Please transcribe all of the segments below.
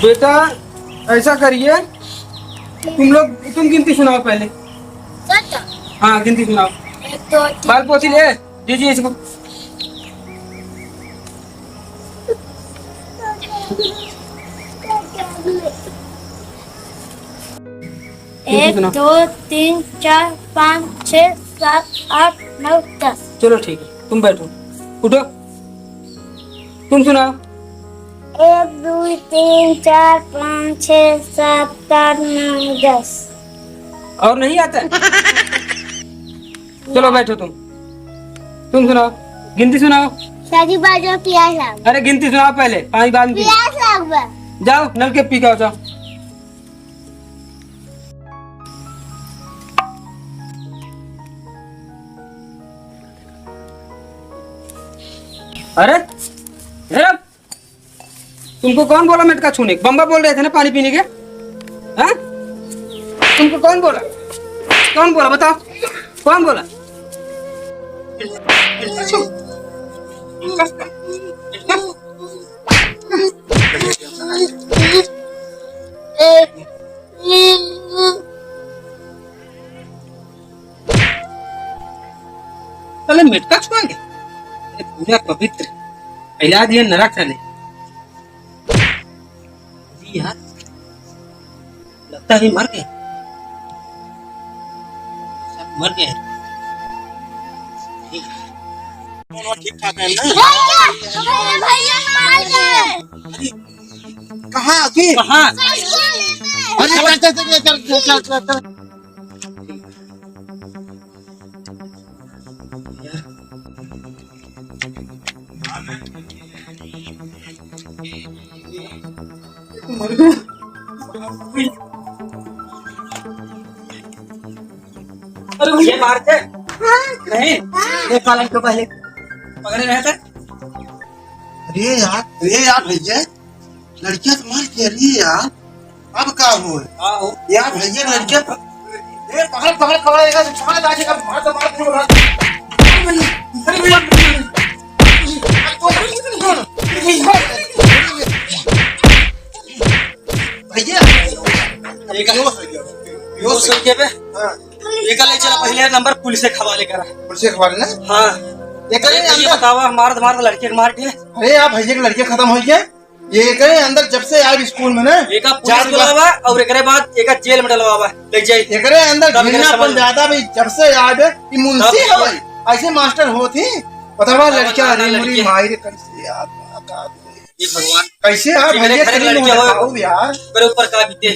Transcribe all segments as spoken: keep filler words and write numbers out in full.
बेटा, ऐसा करिए, तुम लोग, तुम गिनती सुनाओ पहले। चाचा। हाँ, गिनती सुनाओ। एक, दो, तीन, बाल पोछी ले, दीजिए इसको। एक, सुनाओ। दो, तीन, चार, पाँच, छः, सात, आठ, नौ, दस। चलो ठीक है, तुम बैठो, उठो, तुम सुनाओ। एक, दो, तीन, चार, पाँच, छः, सात, आठ, नौ, दस। और नहीं आता है? चलो बैठो तुम, तुम सुनाओ, गिनती सुनाओ। शादी बाजो पियास लाग। अरे गिनती सुनाओ पहले, पानी बाद में पी। पियास लाग बा। जाओ नल के पी के आओ, जाओ। अरे, अरे, तुमको कौन बोला मटका छूने? बम्बा बोल रहे थे ना पानी पीने के, हाँ? तुमको कौन बोला? कौन बोला बताओ? कौन बोला? साले मेटका छुआ गया? अरे पूरा पवित्र, फैला दिया नरक साले। जी यार, लगता है मर गया। सब मर गए। ठीक ठाक है ना? भैया, भैया, भैया मार गए। अरे, कहाँ? अभी? कहाँ? अरे, चल, चल, चल। अरे, ये मारते? नहीं, ये पालन को पहले पकड़े रहते। अरे यार, अरे यार भैया, लड़कियां तो मार के, अरे यार, अब का हो? का हो? यार भैया, लड़कियां प-, ए, पकड़, पकड़, पकड़, एक पकड़, आज एक मार तो मार, मार। अरे भैया, भैया, एक बेहोश हो गया। बेहोश हो गया बे? हाँ। एक ले चला पहले नंबर पुलिस के हवाले करा। पुलिस के हवाले ना? हाँ। एक अरे ये अंदर बतावा, मार, मार लड़के के मार के। अरे यार भैया के लड़के खत्म हो गए। ये एकरे अंदर जब से आए स्कूल में ना, एका पुलिस जात बुलावा और एकरे बाद एका जेल में डलवावा, ले जाई। एकरे अंदर तब एकरे घिरनापन समझ में। ज्यादा भी जब से आए बे, ई मुंशी तब है भाई। ऐसे मास्टर होत ही, पता बा तब लड़का जाना रे मुरी लड़के। माई रे कैसे यार, ये भगवान। कैसे यार जेकरे भैया घरे करीब लड़के हो होए, जाओ यार। ओकरे ऊपर का बीते।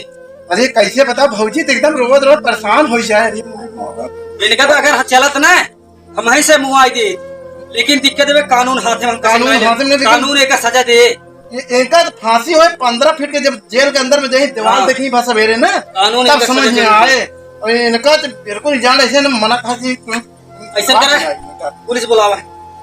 अरे कैसे बता भौजी, तो एकदम रोवत रोवत परेशान हो जाए। इनका तो अगर चलत ना, हम ही से मुआई दे, लेकिन दिक्कत है कानून हाथे में, हम कानून कानून हाथे में, लेकिन कानून एक सजा दे। ये, इनका तो फांसी होए, पन्द्रह फीट के जब जेल के अंदर में जाए, दीवार हाँ। देखी बस सवेरे ना, कानून तब इनका समझ सजा में दे। आए। और इनका तो बिल्कुल जान ऐसे ना मना फांसी। ऐसा बात करे, नहीं है। पुलिस बुलावा।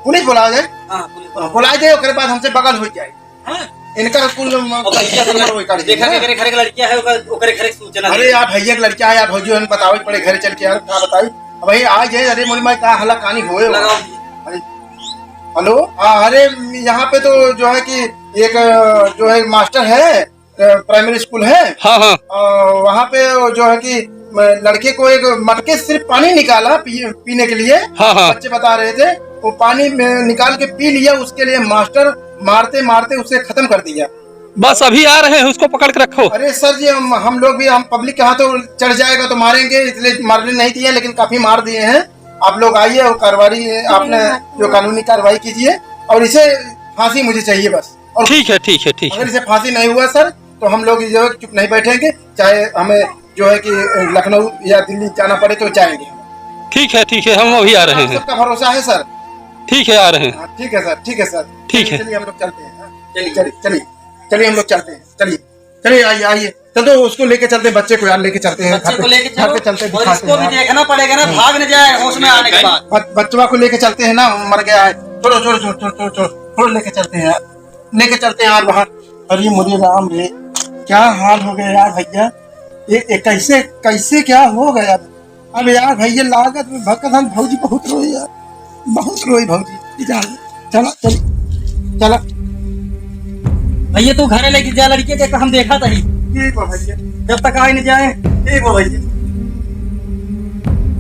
पुलिस बुलावा जाए? हाँ, पुलिस बुलावा। बुलाए जाए, ओकरे बाद हमसे बगल हो जाए। हाँ। इनका कुल म-, अब भैया से नंबर वही काट देखा दिया। के घरे, घरे के लड़कियां है, ओकर, ओकरे घरे सूचना अरे दे। यार, भैया के लड़कियां है यार, भौजी, हम बतावे पड़े घरे चल के यार, का बताई? अब भाई आ जाए, अरे मोरी माई, का हल्ला कहानी होए लगा। अरे, हेलो, हाँ, अरे, यहाँ पे तो जो है कि एक, जो है, मास्टर है, अ, प्राइमरी स्कूल है। हाँ, हाँ। अ, वहाँ पे जो है कि, अ, लड़के को एक मटके से सिर्फ पानी निकाला पी-, पीने के लिए। हाँ, हाँ। बच्चे बता रहे थे, वो पानी में निकाल के पी लिया, उसके लिए मास्टर मारते मारते उसे खत्म कर दिया। बस अभी आ रहे हैं, उसको पकड़ के रखो। अरे सर जी, हम, हम लोग भी, हम पब्लिक के हाथों चढ़ जाएगा तो मारेंगे, इसलिए मारने नहीं दिए, लेकिन काफी मार दिए हैं। आप लोग आइए और कार्रवाई, आपने जो कानूनी कार्रवाई कीजिए और इसे फांसी मुझे चाहिए बस। और ठीक है, ठीक है, ठीक अगर है। इसे फांसी नहीं हुआ सर, तो हम लोग जो है चुप नहीं बैठेंगे, चाहे हमें जो है कि लखनऊ या दिल्ली जाना पड़े तो जाएंगे। ठीक है, ठीक है, हम अभी आ रहे आप हैं। सबका भरोसा है सर। ठीक है, आ रहे हैं। हाँ, ठीक है सर, ठीक है सर। ठीक है। चलिए हम लोग चलते हैं। हाँ, चलिए। चलिए, चलिए, चलिए हम लोग चलते हैं। चलिए, चलिए, आइए, आइए। चल तो उसको लेके चलते हैं, बच्चे को यार लेके चलते हैं बच्चे घर को पे, लेके घर चलो। पे चलते हैं, और दिखाते इसको हैं भी यार। देखना पड़ेगा ना, हाँ। भाग न जाए होश में आने के बाद। बच-, बच्चवा को लेके चलते हैं ना, मर गया है। छोड़ो, छोड़ो, छोड़ो, छोड़ो, छोड़ो, छोड़ो, छोड़ो, लेके चलते हैं यार, लेके चलते हैं यार वहाँ। अरे मुझे राम रे, क्या हाल हो गया यार भैया, ये, ये कैसे, कैसे क्या हो गया? अब यार भैया, लागत में भक्कत हम भौजी बहुत रोई यार, बहुत रोई भौजी। जा, चला, चल, चला। भैया, तू घरे लेके जा लड़के के, हम देखा तही। ठीक बा भैया। जब तक आई न जाए। ठीक बा भैया।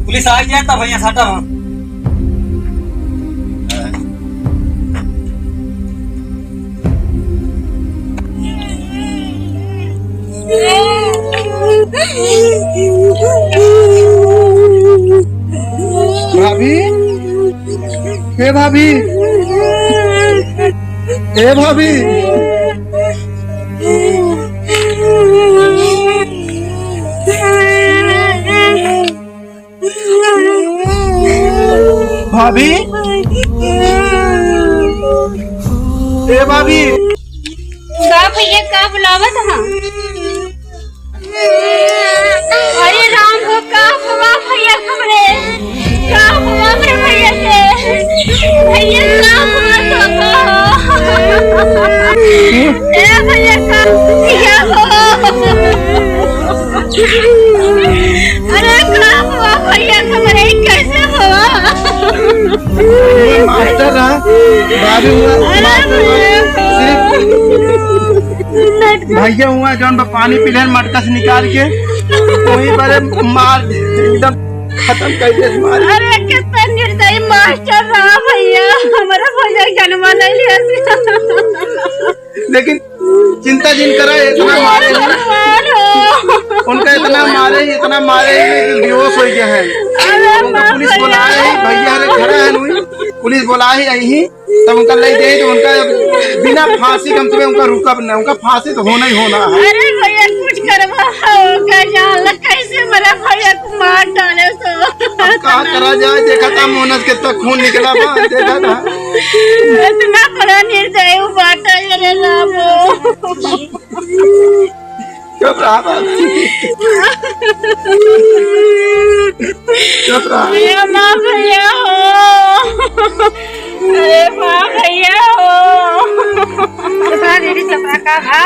पुलिस आई जाए तब भैया साटा हम। भाभी, ए भाभी, ए भाभी। भाभी, ए भाभी। का भैया, का बुलावत ह? अरे राम हो, का हुआ भैया हमरे? का हुआ हमरे भैया के? भैया, का हुआ तो का हो? ए भैया, का भैया हो? अरे का हुआ भैया हमरे, कैसे हुआ? ये मास्टर रहा, बाबू हुआ, अरे मास्टर रहा। भैया। सिर्फ भैया हुआ, जौन बा पानी पी लेन मटका से निकाल के, वही बरे मार एकदम खत्म कर दिया मार। अरे कितना निर्दयी मास्टर रहा भैया, हमारा भैया जन्म नहीं लिया। लेकिन चिंता जिन करा, इतना मारे हैं। भगवान हो। उनका इतना मारे ही, इतना मारे ही कि बेहोश हो गया है। अरे उनका पुलिस बुलाए ही, भैया रे खड़ा है नुई। पुलिस बुलाए ही, आई ही, तब उनका ले गए तो उनका बिना फांसी कम से कम उनका रुकब ना, उनका फांसी तो होना ही होना है। अरे भैया, कुछ करवा हो, का जान ला, कैसे मेरा भैया को मार डाले सो। अब का करा जाए, देखा था मोहनस कितना खून निकला बा, देखा था। इतना बड़ा निर्दयी बाटा, अरे रामो। चुप रहा बाबू। चुप रहा। अरे माँ भैया हो। अरे माँ भैया हो। चुप रहा दीदी, चुप रहा, का भा?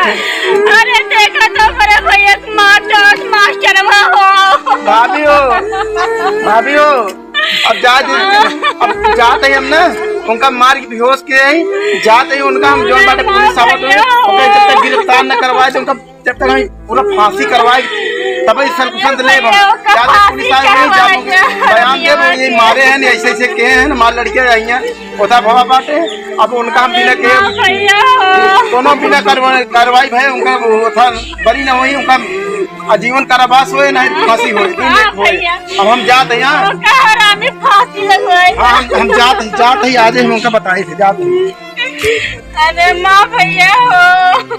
अरे देखा तो बड़े भैया के मार डांट मास्टरवा हो। भाभी हो, भाभी हो, अब जा दे, अब जात ही हम ना, उनका मार के बेहोश के ही, जात ही उनका हम जौन बाटे पुलिस आवत है, ओके जब तक गिरफ्तार न करवाए तो उनका जब तक हम पूरा फांसी करवाए, तब ही संकुशन ले हम। जात ही पुलिस आए हुए, जब बयान दे, ये मारे हैं, ऐसे ऐसे के हैं, हमारे लड़के आई हैं, ओथा भवा बाटे, अब उनका हम बिना के, हाँ भैया। कोनो बिना कार्रवा-, कार्रवाई भए, उनका वो था, बरी ना होई, उनका आजीवन कारावास होए, ना फांसी होए, दू हाँ एक होए। भैया। अब हम जात हैं यहाँ। ओका हरामी फांसी लगवाई। हाँ, हम, हम जात, जात ही, आज ही हम उनका बताए थे, जात ही। अरे माँ भैया हो।